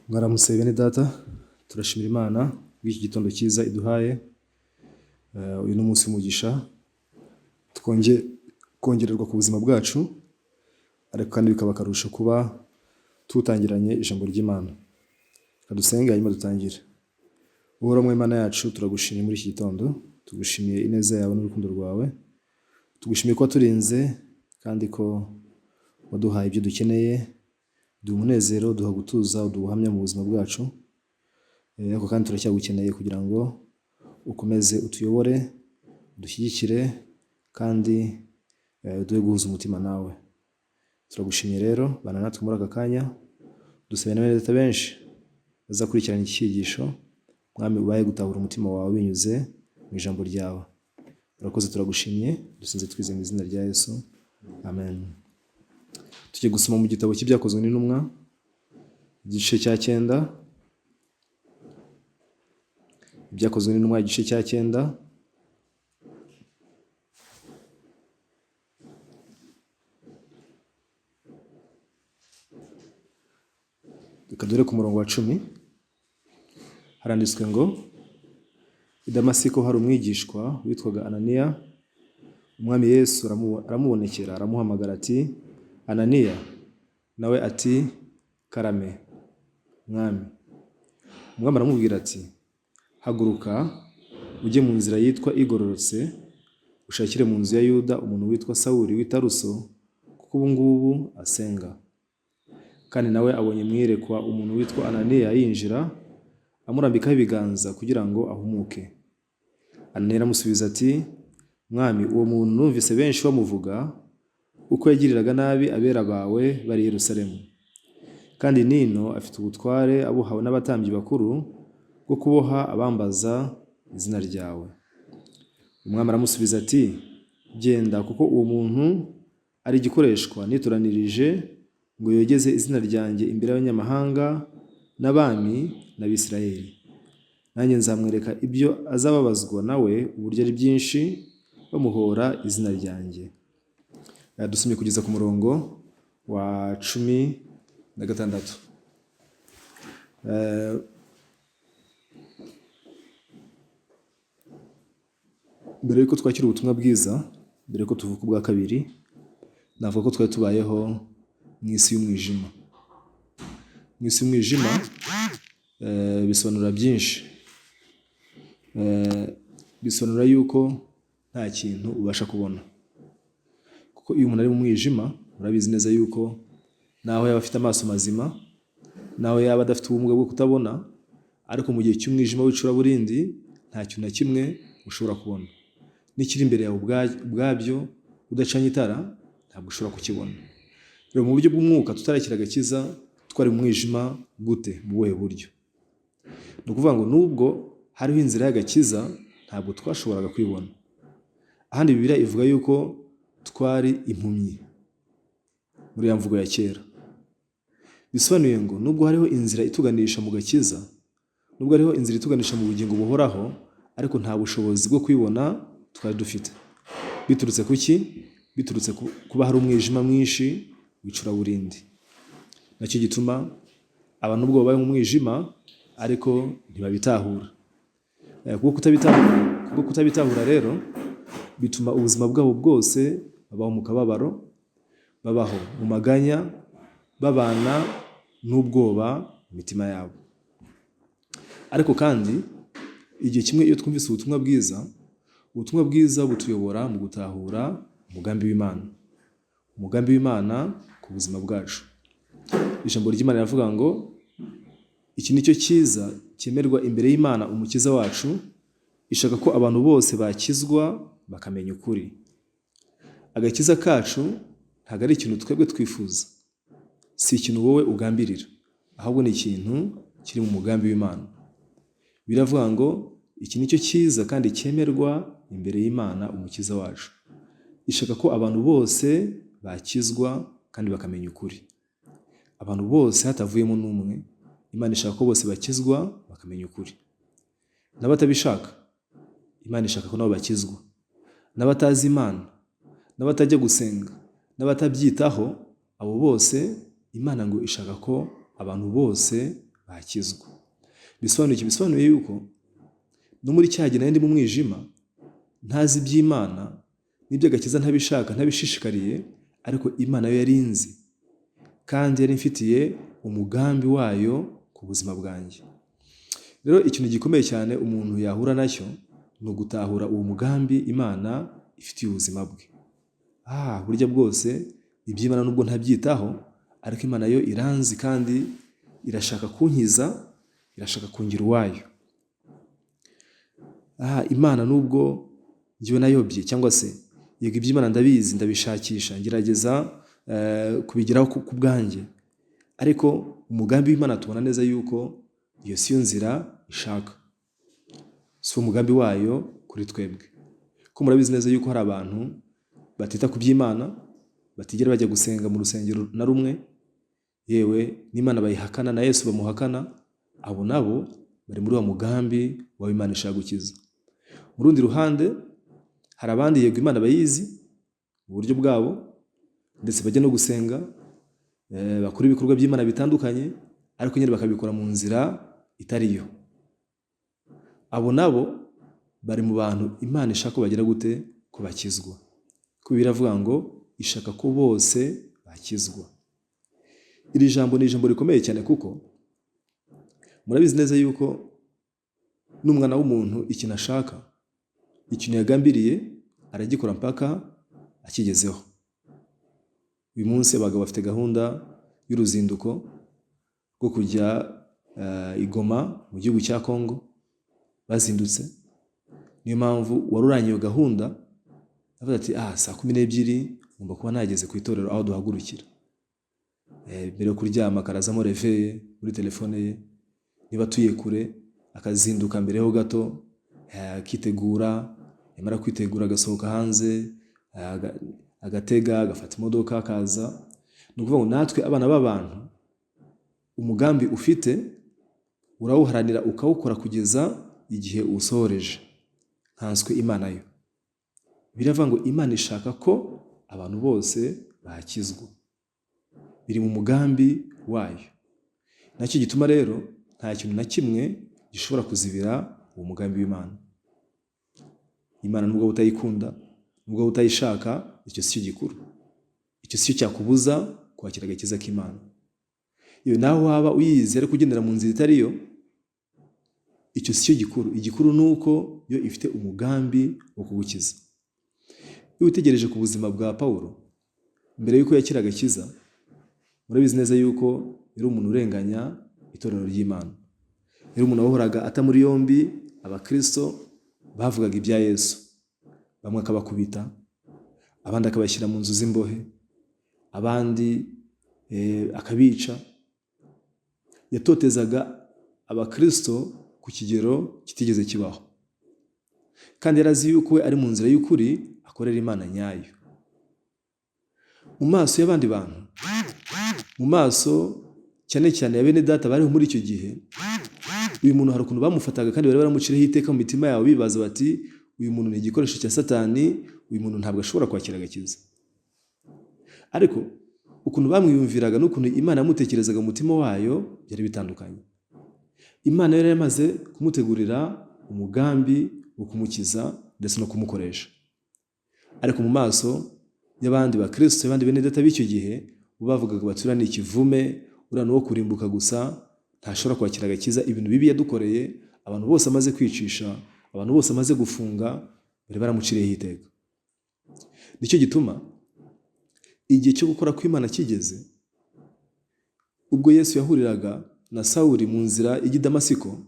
Mwaramutse bene data, turashimira Imana bw'iki gitondo cyiza iduhaye. Uyu ni umunsi w'umugisha twongeye kongererwa ku buzima bwacu, ariko kandi bikaba akarusho kuba tuwutangiranye ijambo ry'Imana. Reka dusenge hanyuma dutangire. Uhoraho Imana yacu, turagushimiye muri iki gitondo, tugushimiye ineza yawe n'urukundo rwawe, tugushimiye ko waturinze kandi ko waduhaye ibyo dukeneye, uduha umunezero, uduha gutuza, uduha ubuhamya mu buzima bwacu, ariko kandi turacyagukeneye kugira ngo ukomeze utuyobore, udushyigikire kandi uduhe guhuza umutima nawe. Turagushimye rero, bana natwe muri aka kanya, dusabe na bene data benshi bazakurikirana iki cyigisho, Mwami ubahe gutahura umutima wawe binyuze mu ijambo ryawe. Urakoze, turagushimye, dusenze twizeye mu izina rya Yesu, amen. Tugiye gusoma mu gitabo cy'Ibyakozwe n'Intumwa, igice cya 9, Ibyakozwe n'Intumwa igice cya 9, reka dore ku murongo wa 10, haranditswe ngo: I Damasiko hari umwigishwa witwaga Ananiya, Umwami Yesu aramubonekera, aramuhamagara ati: Ananiya. Nawe ati: Karame, Mwami. Umwami aramubwira ati: Haguruka ujye mu nzira yitwa igororotse, ushakire mu nzu ya Yuda umuntu witwa Sawuli w'i Taruso, kuko ubu ngubu asenga. Kandi nawe abonye mu iyerekwa umuntu witwa Ananiya yinjira, amurambikaho ibiganza kugira ngo ahumuke. Ananiya aramusubiza ati: Mwami, uwo muntu numvise benshi bamuvuga, uko yagiriraga nabi abera bawe bari i Yerusalemu. Kandi nino afite ubutware abuhawe n'abatambyi bakuru bwo kuboha abambaza izina ryawe. Umwami aramusubiza ati: Genda, kuko uwo muntu ari igikoreshwa nitoranirije ngo yogeze izina ryanjye imbere y'abanyamahanga n'abami n'Abisirayeli. Nanjye nzamwereka ibyo azababazwa nawe uburyo ari byinshi bamuhora izina ryanjye. Dusomye kugeza ku murongo wa 16. Mbere yuko twakira ubutumwa bwiza, mbere yuko tuvuka ubwa kabiri, navuga ko twari tubayeho mu isi y'umwijima. Mu isi y'umwijima bisobanura byinshi. Bisobanura yuko nta kintu ubasha kubona. Kuko iyo umuntu ari mu mwijima, murabizi neza yuko naho yaba afite amaso mazima, naho yaba adafite ubumuga bwo kutabona, ariko mu gihe cy'umwijima w'icuraburindi nta kintu na kimwe ushobora kubona. N'ikiri imbere yawe ubwabyo udacanye itara ntabwo ushobora kukibona. Rero mu buryo bw'umwuka tutarakira agakiza, twari mu mwijima gute? Mu buhe buryo? Ni ukuvuga ngo nubwo hariho inzira y'agakiza ntabwo twashoboraga kwibona. Ahandi Bibiliya ivuga yuko twari impumyi muri ya mvugo ya kera. Bisobanuye ngo nubwo hariho inzira ituganisha mu gakiza, nubwo hariho inzira ituganisha mu bugingo buhoraho, ariko nta bushobozi bwo kwibona twari dufite. Biturutse ku ki? Biturutse kuba hari umwijima mwinshi w'icuraburindi. Nacyo gituma abantu nubwo babaye mu mwijima ariko ntibabitahura. Kubwo kutabitahura rero bituma ubuzima bwabo bwose babaho mu kababaro, babaho mu maganya, babana n'ubwoba mu mitima yabo. Ariko kandi igihe kimwe iyo twumvise ubutumwa bwiza, ubutumwa bwiza butuyobora mu gutahura umugambi w'Imana. Umugambi w'Imana ku buzima bwacu. Ijambo ry'Imana riravuga ngo iki nicyo cyiza cyemerwa imbere y'Imana umukiza wacu, ishaka ko abantu bose bakizwa bakamenya ukuri. Agakiza kacu ntabwo ari ikintu twebwe twifuza, si ikintu wowe ugambirira, ahubwo ni ikintu kiri mu mugambi w'Imana. Biravuga ngo iki nicyo cyiza kandi cyemerwa imbere y'Imana umukiza wacu, ishaka ko abantu bose bakizwa kandi bakamenya ukuri. Abantu bose hatavuyemo n'umwe, Imana ishaka ko bose bakizwa bakamenya ukuri. N'abatabishaka, Imana ishaka ko nabo bakizwa. N'abatazi Imana, n'abatajya gusenga, n'abatabyitaho, abo bose Imana ngo ishaka ko abantu bose bakizwa. Bisobanuye iki? Bisobanuye yuko no muri cya gihe nari ndi mu mwijima, ntazi iby'Imana n'iby'agakiza, ntabishaka, ntabishishikariye, ariko Imana yo yari inzi kandi yari imfitiye umugambi wayo ku buzima bwanjye. Rero ikintu gikomeye cyane umuntu yahura nacyo ni ugutahura uwo mugambi Imana ifitiye ubuzima bwe. Burya bwose iby'Imana nubwo ntabyitaho, ariko Imana yo iranzi kandi irashaka kunkiza, irashaka kungira uwayo. Imana nubwo njyewe nayobye, cyangwa se yego iby'Imana ndabizi, ndabishakisha, ngerageza kubigeraho ku bwanjye, ariko umugambi w'Imana tubona neza yuko iyo si yo nzira ishaka, si umugambi wayo kuri twebwe. Ko murabizi neza yuko hari abantu batita ku by'Imana, batigera bajya gusenga mu rusengero na rumwe, yewe n'Imana bayihakana na Yesu bamuhakana, abo nabo bari muri wa mugambi wa Imana ishaka gukiza. Mu rundi ruhande hari abandi yego Imana bayizi mu buryo bwabo, ndetse bajya no gusenga, bakora ibikorwa by'Imana bitandukanye, ariko nyine bakabikora mu nzira itari yo. Abo nabo bari mu bantu Imana ishaka ko bagira gute? Ko bakizwa. Kuko biravuga ngo ishaka ko bose bakizwa. Iri jambo ni ijambo rikomeye cyane, kuko murabizi neza yuko n'umwana w'umuntu ikintu ashaka, ikintu yagambiriye, aragikora mpaka akigezeho. Uyu munsi abagabo bafite gahunda y'uruzinduko rwo kujya i Goma mu gihugu cya Congo bazindutse. Niyo mpamvu wari uranye iyo gahunda avuga ati 12:00 ngomba kuba nageze ku itorero aho duhagurukira. Mbere yo kuryama akarazamo réveil muri telefone ye, niba atuye kure akazinduka mbere ho gato, akitegura, yamara kwitegura agasohoka hanze, agatega, agafata imodoka akaza. Ni ukuvuga ngo natwe abana b'abantu umugambi ufite urawuharanira, ukawukora kugeza igihe uwusohoreje, nkanswe Imana yo. Biravuga ngo Imana ishaka ko abantu bose bakizwa, biri mu mugambi wayo. Nacyo gituma rero nta kintu na kimwe gishobora kuzibira uwo mugambi w'Imana. Imana nubwo utayikunda, nubwo utayishaka, icyo si cyo gikuru, icyo si cyo cyakubuza kwakira agakiza k'Imana. Iyo nawe waba uyizi ariko ugendera mu nzira itari yo, icyo si cyo gikuru. Igikuru ni uko yo ifite umugambi wo kugukiza. Iyo witegereje ku buzima bwa Pawulo mbere y'uko yakira agakiza, murabizi neza yuko yari umuntu urenganya itorero ry'Imana, yari umuntu wahoraga ata muri yombi abakristo bavugaga ibya Yesu, bamwe akabakubita, abandi akabashyira mu nzu z'imbohe, abandi akabica. Yatotezaga abakristo ku kigero kitigeze kibaho, kandi yari azi yuko we ari mu nzira y'ukuri, akorera Imana nyayo. Mu maso y'abandi bantu, mu maso cyane cyane ya bene data bariho muri icyo gihe, uyu muntu hari ukuntu bamufataga kandi bari baramuciriho iteka mu mitima yabo, bibaza bati uyu muntu ni igikoresho cya Satani, uyu muntu ntabwo ashobora kwakira agakiza. Ariko ukuntu bamwiyumviraga n'ukuntu Imana yamutekerezaga mu mutima wayo byari bitandukanye. Imana yari yamaze kumutegurira umugambi wo kumukiza ndetse no kumukoresha. Ariko mu maso y'abandi bakristo, y'abandi bene data b'icyo gihe, bo bavugaga bati uriya ni ikivume, uriya ni uwo kurimbuka gusa, ntashobora kwakira agakiza, ibintu bibi yadukoreye, abantu bose amaze kwicisha, abantu bose amaze gufunga, bari baramuciriyeho iteka. Nicyo gituma igihe cyo gukora kw'Imana kigeze, ubwo Yesu yahuriraga na Sawuli mu nzira ijya i Damasiko,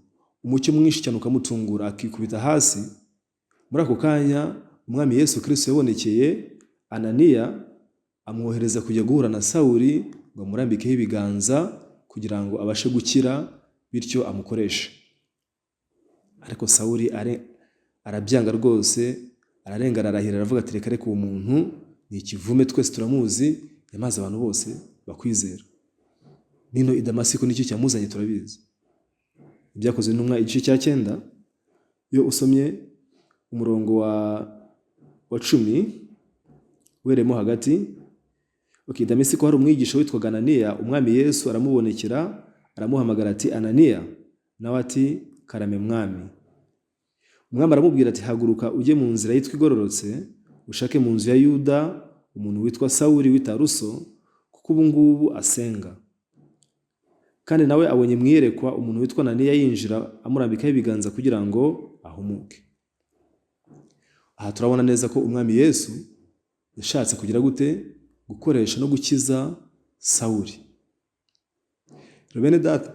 umucyo mwinshi cyane ukamutungura akikubita hasi. Muri ako kanya Umwami Yesu Kristo yabonekeye Ananiya, amwohereza kujya guhura na Sawuli ngo amurambikeho ibiganza kugira ngo abashe gukira, bityo amukoreshe. Ariko Sawuli arabyanga rwose, ararengana, arahira, aravuga ati reka reka, uwo muntu ni ikivume, twese turamuzi, yamaze abantu bose bakwizera. Nino i Damasiko nicyo cyamuzanye, turabizi. Ibyakozwe n'Intumwa igice cya 9, iyo usomye umurongo wa 10 uhereyemo hagati. Okay, Damasiko hari umwigisha witwaga Ananiya, Umwami Yesu aramubonekera Aramuhamagara ati: "Ananiya." Nawe ati: "Karame, Mwami." Umwami aramubwira ati: "Haguruka ujye mu nzira yitwa Igororotse, ushake mu nzu ya Yuda umuntu witwa Sawuli w'i Taruso, kuko ubu ngubu asenga. Kandi nawe abonye mu iyerekwa umuntu witwa Ananiya yinjira amurambikaho ibiganza kugira ngo ahumuke." Aha turabona neza ko Umwami Yesu yashatse kugira gute? Gukoresha no gukiza Sawuli. Bene data,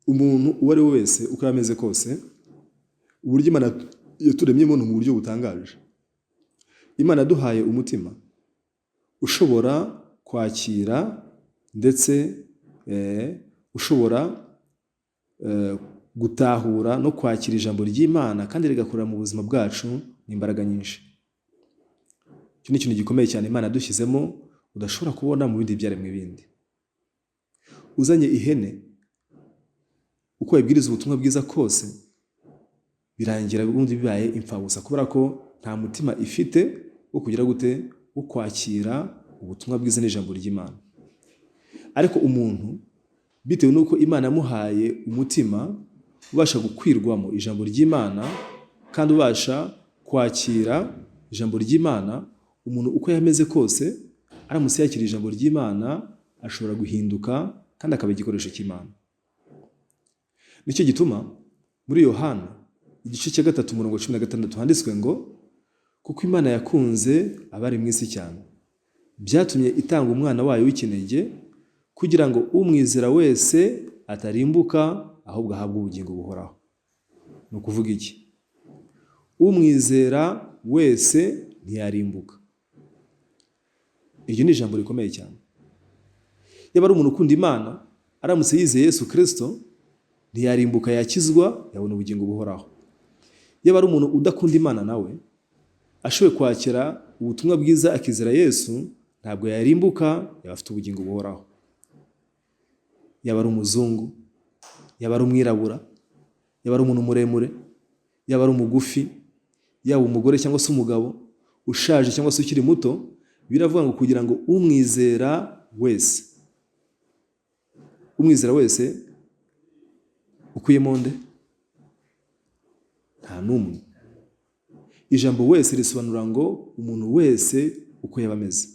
umuntu uwo ari we wese, uko yameze kose, uburyo Imana yaturemyemo ni mu buryo butangaje. Imana yaduhaye umutima ushobora kwakira, ndetse ushobora gutahura no kwakira ijambo ry'Imana, kandi rigakorera mu buzima bwacu n'imbaraga nyinshi. Icyo ni ikintu gikomeye cyane Imana yadushyizemo, udashobora kubona mu bindi byaremwe bindi. Uzanye ihene, uko wayibwiriza ubutumwa bwiza kose, birangira ubundi bibaye imfabusa, kubera ko nta mutima ifite wo kugira gute? Wo kwakira ubutumwa bwiza n'ijambo ry'Imana. Ariko umuntu, bitewe n'uko Imana yamuhaye umutima ubasha gukwirwamo ijambo ry'Imana kandi ubasha kwakira ijambo ry'Imana, umuntu uko yameze kose, aramutse yakira ijambo ry'Imana, ashobora guhinduka kandi akaba igikoresho cy'Imana. Nicyo gituma muri Yohana igice cya 3 umurongo wa 16 handitswe ngo: "Kuko Imana yakunze abari mu isi cyane, byatumye itanga umwana wayo w'ikinege, kugira ngo umwizera wese atarimbuka, ahubwo ahabwe ubugingo buhoraho." Ni ukuvuga iki? Umwizera wese ntiyarimbuka. Iryo ni ijambo rikomeye cyane. Yaba ari umuntu ukunda Imana, aramutse yizeye Yesu Kristo, ntiyarimbuka, yakizwa, yabona ubugingo buhoraho. Yaba ari umuntu udakunda Imana, nawe ashoboye kwakira ubutumwa bwiza akizera Yesu, ntabwo yarimbuka, yaba afite ubugingo buhoraho. Yaba ari umuzungu, yaba ari umwirabura, yaba ari umuntu muremure, yaba ari umugufi, yaba umugore cyangwa se umugabo, ushaje cyangwa se ukiri muto, biravuga ngo kugira ngo umwizera wese, umwizera wese ukuyemo nde? Nta n'umwe. Ijambo wese risobanura ngo umuntu wese uko yaba ameze.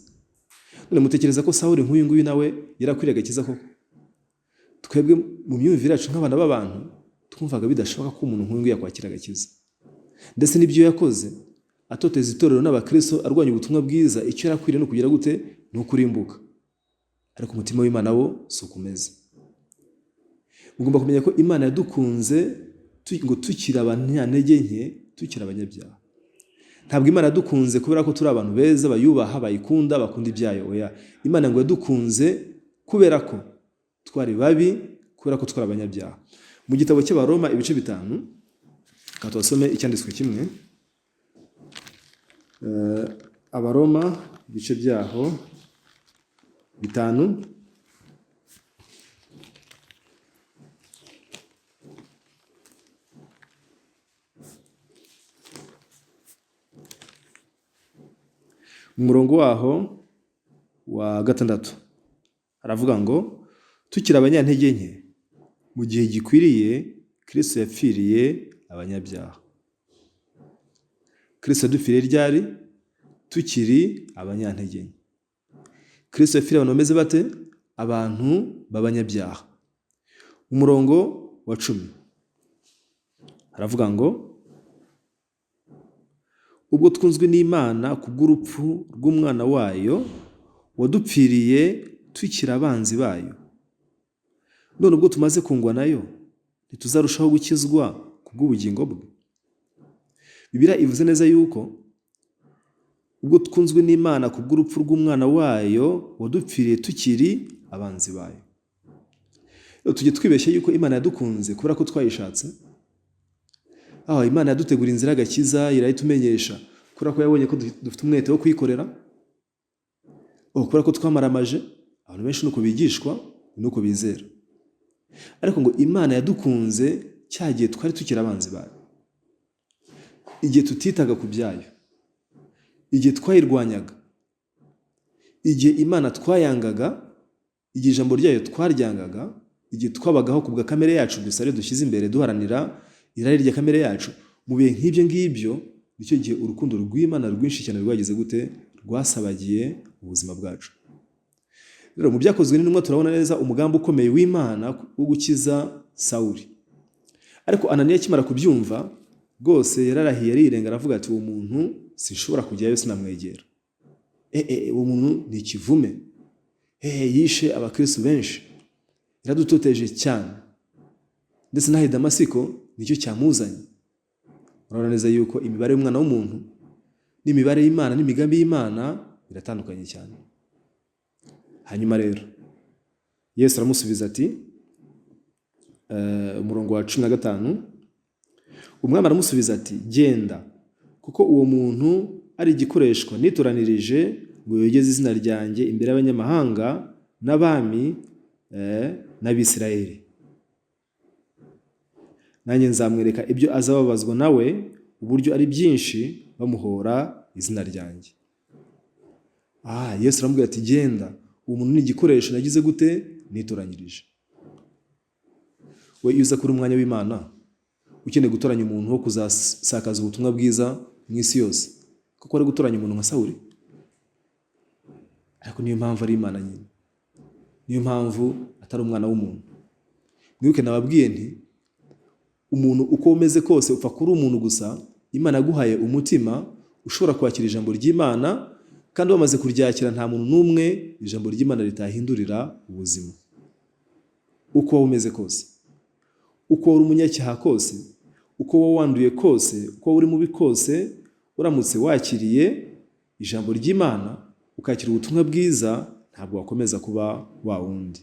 None mutekereza ko Sawuli nk'uyu nguyu nawe yarakwiriye agakiza koko? Twebwe mu myumvire yacu nk'abana b'abantu twumvaga bidashoboka ko umuntu nk'uyu nguyu yakwakira agakiza. Ndetse n'ibyo yakoze atoteza itorero n'abakristo, arwanya ubutumwa bwiza, icyo yarakwiriye ni ukugira gute? Ni ukurimbuka. Ariko umutima w'Imana wo si uko umeze. Mugomba kumenya ko Imana yadukunze ngo tukiri abanyantege nke, tukiri abanyabyaha. Ntabwo Imana yadukunze kubera ko turi abantu beza, bayubaha, bayikunda, bakunda ibyayo. Oya, Imana ngo yadukunze kubera ko twari babi, kubera ko twari abanyabyaha. Mu gitabo cy'Abaroma ibice 5, reka tubasome icyanditswe kimwe. Abaroma ibice byaho 5, mu murongo waho wa 6 aravuga ngo: "Tukiri abanyantege nke, mu gihe gikwiriye Kristo yapfiriye abanyabyaha." Kristo yadupfiriye ryari? Tukiri abanyantege nke. Kristo yapfiriye abantu bameze bate? Abantu b'abanyabyaha. Umurongo wa 10 aravuga ngo: "Ubwo twunzwe n'Imana kubw'urupfu rw'umwana wayo wadupfiriye tukiri abanzi bayo, none ubwo tumaze kungwa nayo, ntituzarushaho gukizwa kubw'ubugingo bwe?" Bibiliya ivuze neza yuko ubwo twunzwe n'Imana kubw'urupfu rw'umwana wayo wadupfiriye tukiri abanzi bayo. Tujye twibeshya yuko Imana yadukunze kubera ko twayishatse. Aho Imana yadutegura inzira y'agakiza, irayitumenyesha kubera ko yabonye ko dufite umwete wo kuyikorera, kubera ko twamaramaje. Abantu benshi nuko bigishwa, nuko bizera. Ariko ngo Imana yadukunze cya gihe twari tukiri abanzi bayo, igihe tutitaga ku byayo, igihe twayirwanyaga, igihe Imana twayangaga, igihe ijambo ryayo twaryangaga, Igihe twabagaho ku bwa kamere yacu gusa, ariyo dushyize imbere, duharanira irari rya kamere yacu, mu bihe nk'ibyo ngibyo nicyo gihe urukundo rw'Imana rwinshi cyane rwagize gute? Rwasabagiye ubuzima bwacu. Rero mu Byakozwe n'Intumwa turabona neza umugambi ukomeye w'Imana wo gukiza Sawuli. Ariko Ananiya akimara kubyumva rwose yararahiye, arirenga, aravuga ati: "Uwo muntu sinshobora kujyayo, sinamwegera. Uwo muntu ni ikivume, yishe abakristo benshi, yaradutoteje cyane, ndetse n'aha i Damasiko nicyo cyamuzanye." Urabona neza yuko imibare y'umwana w'umuntu n'imibare y'Imana n'imigambi y'Imana biratandukanye cyane. Hanyuma rero Yesu aramusubiza ati, umurongo wa 15, umwami aramusubiza ati: "Genda, kuko uwo muntu ari igikoreshwa nitoranirije ngo yogeze izina ryanjye imbere y'abanyamahanga n'abami n'Abisirayeli. Nanjye nzamwereka ibyo azababazwa nawe, uburyo ari byinshi bamuhora izina ryanjye." Yesu aramubwira ati: "Genda, uwo muntu ni igikoresho nagize gute? Nitoranyirije." We iyo uza kuri umwanya w'Imana, ukeneye gutoranya umuntu wo kuzasakaza ubutumwa bwiza mu isi yose, kuko ari gutoranya umuntu nka Sawuli? Ariko niyo mpamvu ari Imana nyine, niyo mpamvu atari umwana w'umuntu. Mwibuke nababwiye nti umuntu uko umeze kose, upfa kuri umuntu gusa, Imana yaguhaye umutima ushobora kwakira ijambo ry'Imana, kandi wamaze kuryakira nta muntu n'umwe ijambo ry'Imana ritahindurira ubuzima. Uko waba umeze kose, uko wari umunyacyaha kose, uko waba wanduye kose, uko waba uri mubi kose, uramutse wakiriye ijambo ry'Imana, ukakira ubutumwa bwiza, ntabwo wakomeza kuba wa wundi.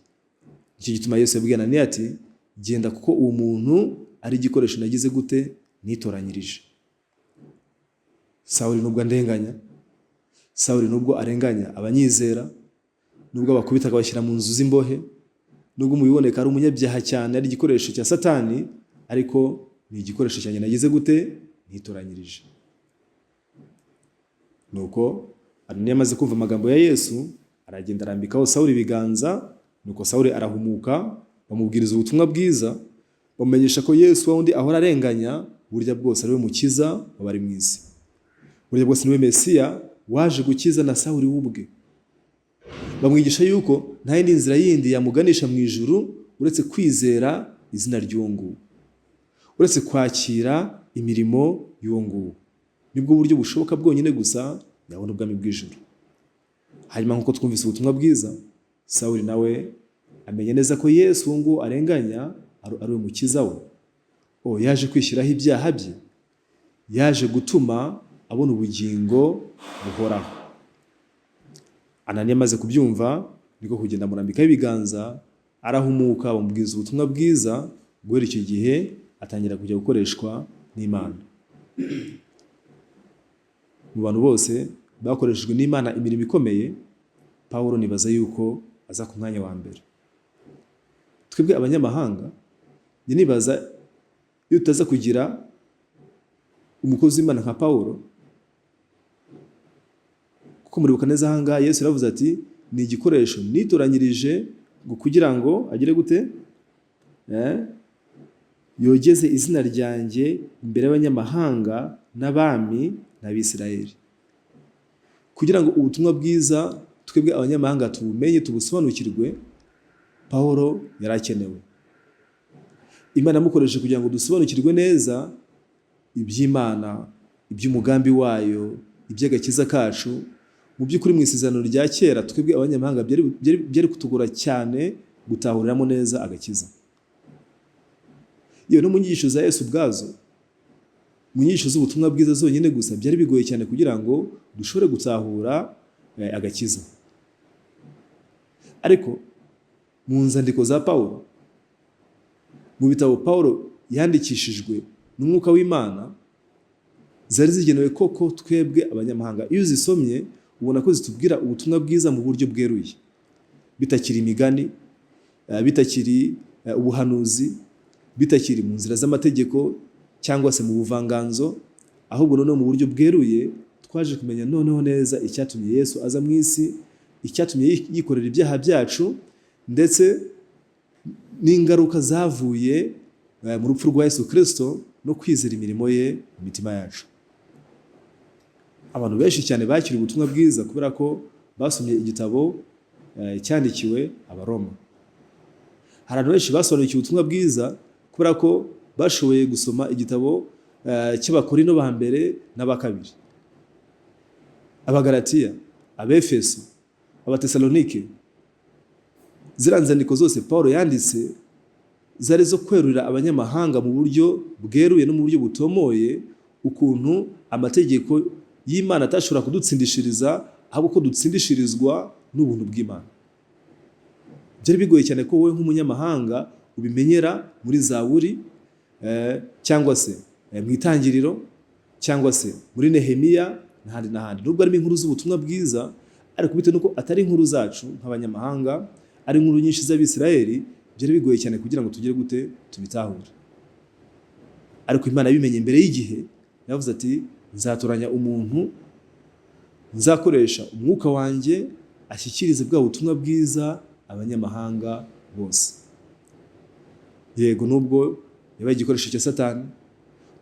Nicyo gituma Yesu yabwiye Ananiya ati: "Genda, kuko uwo muntu ari igikoresho nagize gute? Nitoranyirije." Sawuli nubwo andenganya, Sawuli nubwo arenganya abanyizera, nubwo abakubita akabashyira mu nzu z'imbohe, nubwo mubiboneka ari umunyabyaha cyane, ari igikoresho cya Satani, ariko ni igikoresho cyanjye nagize gute? Nitoranyirije. Nuko Ananiya amaze kumva amagambo ya Yesu, aragenda arambikaho Sawuli ibiganza. Nuko Sawuli arahumuka, bamubwiriza ubutumwa bwiza, bamumenyesha ko Yesu wa wundi ahora arenganya, burya bwose ari we mukiza w'abari mu isi, burya bwose niwe Mesiya waje gukiza na Sawuli we ubwe. Bamwigisha yuko nta yindi nzira yindi yamuganisha mu ijuru uretse kwizera izina ry'uwo nguwo, uretse kwakira imirimo y'uwo nguwo, nibwo buryo bushoboka bwonyine gusa yabona ubwami bw'ijuru. Hanyuma nk'uko twumvise ubutumwa bwiza, Sawuli nawe amenya neza ko Yesu uwo nguwo arenganya ari we mukiza we. O yaje kwishyiraho ibyaha bye, yaje gutuma abona ubugingo buhoraho. Ananiya amaze kubyumva niko kugenda amurambikaho ibiganza, arahumuka, bamubwiza ubutumwa bwiza. Guhera icyo gihe atangira kujya gukoreshwa n'Imana. Mu bantu bose bakoreshejwe n'Imana imirimo ikomeye, Pawulo nibaza yuko aza ku mwanya wa mbere. Twebwe abanyamahanga, njye nibaza iyo tutaza kugira umukozi w'Imana nka Pawulo, kuko muribuka neza aha ngaha Yesu yaravuze ati: "Ni igikoresho nitoranyirije ngo kugira ngo agire gute? Yogeze izina ryanjye imbere y'abanyamahanga n'abami n'Abisirayeli." Kugira ngo ubutumwa bwiza twebwe abanyamahanga tubumenye, tubusobanukirwe, Pawulo yari akenewe. Imana yamukoresheje kugira ngo dusobanukirwe neza iby'Imana, iby'umugambi wayo, iby'agakiza kacu. Mu by'ukuri mu Isezerano rya Kera, twebwe abanyamahanga byari kutugora cyane gutahuriramo neza agakiza. Iyo no mu nyigisho za Yesu ubwazo, mu nyigisho z'ubutumwa bwiza zonyine gusa, byari bigoye cyane kugira ngo dushobore gutahura agakiza. Ariko mu nzandiko za Pawulo, mu bitabo Pawulo yandikishijwe n'umwuka w'Imana, zari zigenewe koko twebwe abanyamahanga. Iyo uzisomye ubona ko zitubwira ubutumwa bwiza mu buryo bweruye, bitakiri imigani, bitakiri ubuhanuzi, bitakiri mu nzira z'amategeko cyangwa se mu buvanganzo, ahubwo noneho mu buryo bweruye twaje kumenya noneho neza icyatumye Yesu aza mu isi, icyatumye yikorera ibyaha byacu, ndetse N'ingaruka zavuye mu rupfu rwa Yesu Kirisito no kwizera imirimo ye mu mitima yacu. Abantu benshi cyane bakiriye ubutumwa bwiza kubera ko basomye igitabo cyandikiwe Abaroma. Hari abantu benshi basobanukiwe ubutumwa bwiza kubera ko bashoboye gusoma igitabo cy'Abakorino ba mbere n'aba kabiri, Abagalatiya, Abefeso, Abatesalonike. Ziriya nzandiko zose Paul yanditse zari zo kwerurira abanyamahanga mu buryo bweruye no mu buryo butomoye ukuntu amategeko y'Imana atashobora kudutsindishiriza, ahubwo ko dutsindishirizwa n'ubuntu bw'Imana. Byari bigoye cyane ko wowe nk'umunyamahanga ubimenyera muri Zaburi, cyangwa se mu Itangiriro, cyangwa se muri Nehemiya n'ahandi n'ahandi. Nubwo harimo inkuru z'ubutumwa bwiza, ariko bitewe n'uko atari inkuru zacu nk'abanyamahanga, ari inkuru nyinshi z'Abisirayeli, byari bigoye cyane kugira ngo tugere gute tubitahure. Ariko Imana yabimenye mbere y'igihe, yavuze ati: "Nzatoranya umuntu nzakoresha umwuka wanjye ashyikirize bwa butumwa bwiza abanyamahanga bose." Yego, nubwo yabaye igikoresho cya Satani,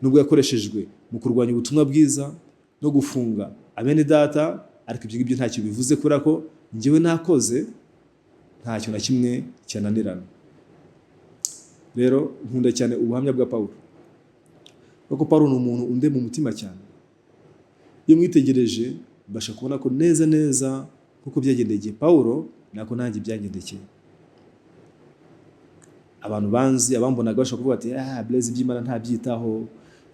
nubwo yakoreshejwe mu kurwanya ubutumwa bwiza no gufunga abene data, ariko ibyo ngibyo ntacyo bivuze, kubera ko njyewe nakoze ntacyo na kimwe cyananirana. Rero nkunda cyane ubuhamya bwa Pawulo, kuko Pawulo ni umuntu unde mu mutima cyane. Iyo mwitegereje mbasha kubona ko neza neza kuko byagendekeye Pawulo, nako nanjye byangendekeye. Abantu banzi, abambonaga, bashobora kuvuga ati: "Ah, Blaise iby'Imana ntabyitaho,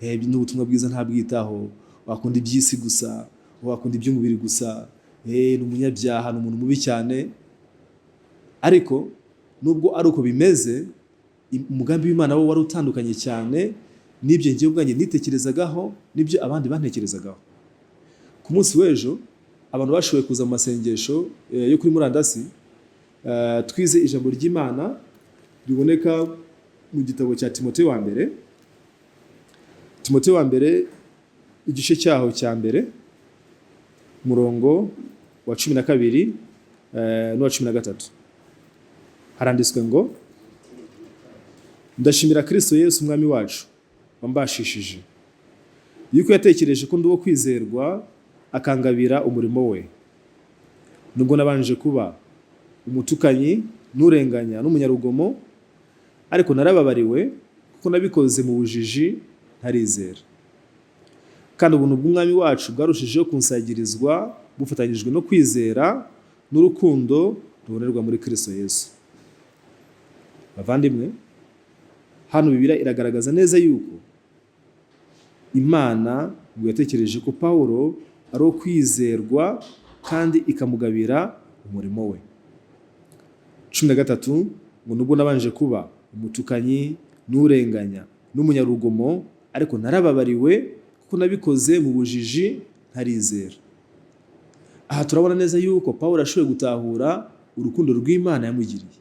n'ubutumwa bwiza ntabwitaho, wakunda iby'isi gusa, wakunda iby'umubiri gusa, ni umunyabyaha, ni umuntu mubi cyane." Ariko nubwo ari uko bimeze, umugambi w'Imana wo wari utandukanye cyane n'ibyo ngewe ubwanjye nitekerezagaho, n'ibyo abandi bantekerezagaho. Ku munsi w'ejo abantu bashoboye kuza mu masengesho yo kuri murandasi, twize ijambo ry'Imana riboneka mu gitabo cya Timoteyo wa mbere, Timoteyo wa mbere igice cyaho cya mbere, umurongo wa 12 n'uwa 13. Haranditswe ngo: "Ndashimira Kristo Yesu Umwami wacu wambashishije, yuko yatekereje ko ndi uwo kwizerwa, akangabira umurimo we, nubwo nabanje kuba umutukanyi n'urenganya n'umunyarugomo, ariko narababariwe kuko nabikoze mu bujiji ntarizera. Kandi ubuntu bw'Umwami wacu bwarushijeho kunsagirizwa bufatanyijwe no kwizera n'urukundo rubonerwa muri Kristo Yesu." Bavandimwe, hano Bibiliya iragaragaza neza yuko Imana ngo yatekereje ko Pawulo ari uwo kwizerwa kandi ikamugabira umurimo we. 13 ngo: "Nubwo nabanje kuba umutukanyi n'urenganya n'umunyarugomo, ariko narababariwe kuko nabikoze mu bujiji ntarizera." Aha turabona neza yuko Pawulo ashoboye gutahura urukundo rw'Imana yamugiriye.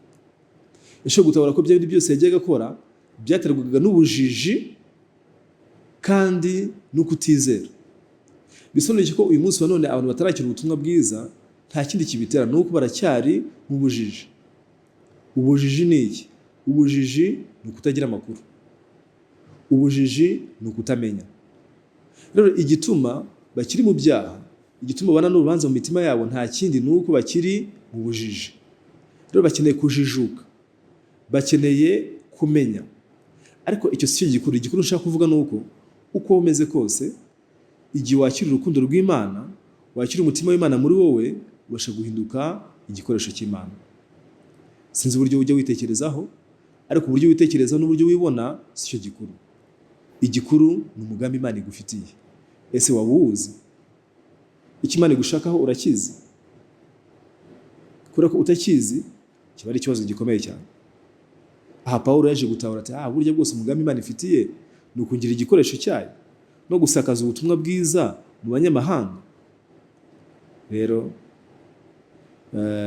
Yashoboye gutahura ko bya bindi byose yajyaga akora byaterwaga n'ubujiji kandi no kutizera. Bisobanuye ko uyu munsi wa none abantu batarakira ubutumwa bwiza, nta kindi kibitera, ni uko baracyari mu bujiji. Ubujiji ni iki? Ubujiji ni ukutagira amakuru, ubujiji ni ukutamenya. Rero igituma bakiri mu byaha, igituma babana n'urubanza mu mitima yabo, nta kindi, ni uko bakiri mu bujiji. Rero bakeneye kujijuka, bakeneye kumenya. Ariko icyo si cyo gikuru. Igikuru nshaka kuvuga ni uko, uko waba umeze kose, igihe wakira urukundo rw'Imana, wakira umutima w'Imana muri wowe, ubasha guhinduka igikoresho cy'Imana. Sinzi uburyo ujya witekerezaho, ariko uburyo witekerezaho n'uburyo wibona si cyo gikuru. Igikuru ni umugambi Imana igufitiye. Ese waba uwuzi? Icyo Imana igushakaho urakizi? Kubera ko utakizi kiba ari ikibazo gikomeye cyane. Aha Pawulo yaje gutahura ati: "Ah, burya bwose umugambi Imana ifitiye ni ukungira igikoresho cyayo no gusakaza ubutumwa bwiza mu banyamahanga." Rero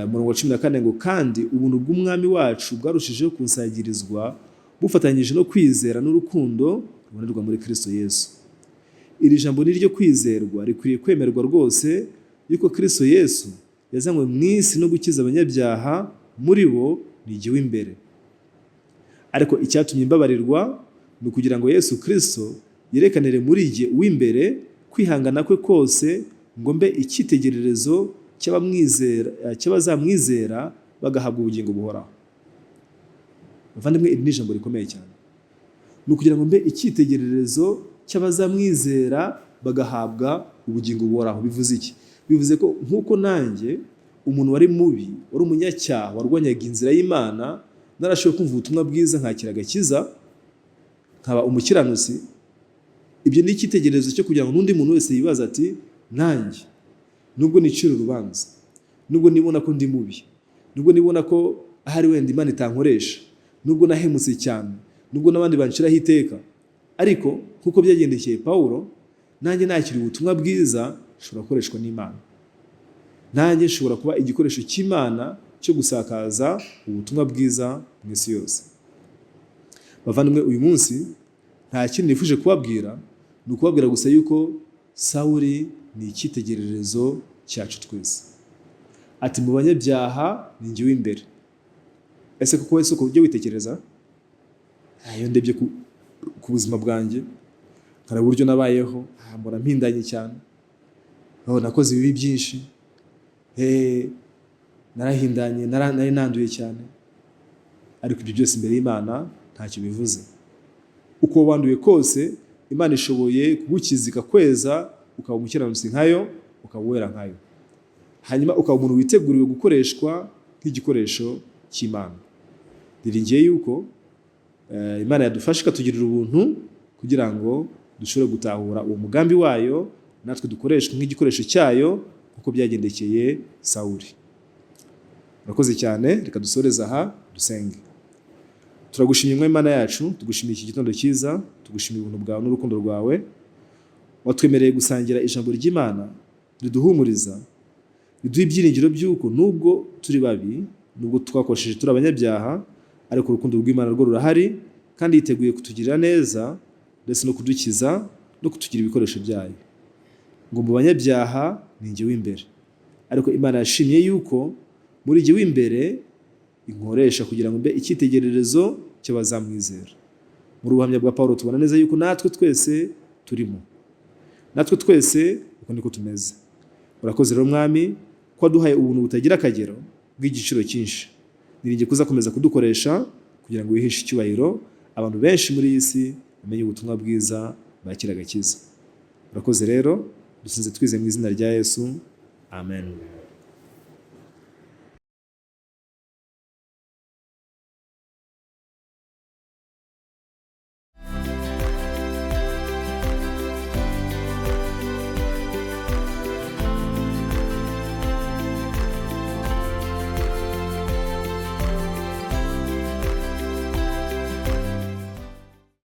umurongo wa 14 ngo: "Kandi ubuntu bw'Umwami wacu bwarushijeho kunsagirizwa bufatanyije no kwizera n'urukundo rubonerwa muri Kristo Yesu. Iri jambo ni iryo kwizerwa, rikwiriye kwemerwa rwose, yuko Kristo Yesu yazanywe mu isi no gukiza abanyabyaha, muri bo ni jye w'imbere." Ariko icyatumye mbabarirwa ni ukugira ngo Yesu Kristo yerekanire muri jye uw'imbere kwihangana kwe kose, ngo mbe icyitegererezo cy'abazamwizera bagahabwa ubugingo buhoraho. Bavandimwe, iri ni ijambo rikomeye cyane. Ni ukugira ngo mbe icyitegererezo cy'abazamwizera bagahabwa ubugingo buhoraho. Bivuze iki? Bivuze ko nk'uko nanjye umuntu wari mubi, wari umunyacyaha, warwanyaga inzira y'Imana, narashoboye kumva ubutumwa bwiza nkakira agakiza, nkaba umukiranutsi. Ibyo ni icyitegererezo cyo kugira ngo n'undi muntu wese yibaza ati nanjye nubwo nicira urubanza, nubwo nibona ko ndi mubi, nubwo nibona ko ahari wenda Imana itankoresha, nubwo nahemutse cyane, nubwo n'abandi banshiraho iteka, ariko nk'uko byagendekeye Pawulo, nanjye nakira ubutumwa bwiza nshobora gukoreshwa n'Imana. Nanjye nshobora kuba igikoresho cy'Imana cyo gusakaza ubutumwa bwiza mu isi yose. Bavandimwe, uyu munsi nta kindi nifuje kubabwira, ni ukubabwira gusa yuko Sawuli ni icyitegererezo cyacu twese. Ati mu banyabyaha ni njye w'imbere. Ese koko wese uko ujya witekereza? Iyo ndebye ku buzima bwanjye, nkareba uburyo nabayeho, mbona mpindanye cyane. Nakoze ibibi byinshi, narahindanye, nari nanduye cyane. Ariko ibyo byose imbere y'Imana ntacyo bivuze. Uko wanduye kose, Imana ishoboye kugukiza ikakweza, ukaba umukiranutsi nkayo, ukaba uwera nkayo. Hanyuma ukaba umuntu witeguriwe gukoreshwa nk'igikoresho cy'Imana. Niringiye yuko Imana yadufasha ikatugirira ubuntu kugira ngo dushobore gutahura uwo mugambi wayo, natwe dukoreshwe nk'igikoresho cyayo nk'uko byagendekeye Sawuli. Murakoze cyane, reka dusoreze aha dusenge. Turagushimye Mwami Imana yacu, tugushimiye iki gitondo cyiza, tugushimiye ubuntu bwawe n'urukundo rwawe. Watwemereye gusangira ijambo ry'Imana riduhumuriza, riduha ibyiringiro by'uko nubwo turi babi, nubwo twakosheje turi abanyabyaha, ariko urukundo rw'Imana rwo rurahari, kandi yiteguye kutugirira neza ndetse no kudukiza no kutugira ibikoresho byayo. Ngo mu banyabyaha ni njye w'imbere, ariko Imana yashimye yuko muri jye w'imbere inkoresha kugira ngo mbe icyitegererezo cy'abazamwizera. Muri ubuhamya bwa Pawulo tubona neza yuko natwe twese turimo, natwe twese uko niko tumeze. Urakoze rero Mwami ko waduhaye ubuntu butagira akagero bw'igiciro cyinshi. Niringiye kuzakomeza kudukoresha kugira ngo wiheshe icyubahiro, abantu benshi muri iyi si bamenye ubutumwa bwiza, bakire agakiza. Urakoze rero, dusinze twize mu izina rya Yesu, amen.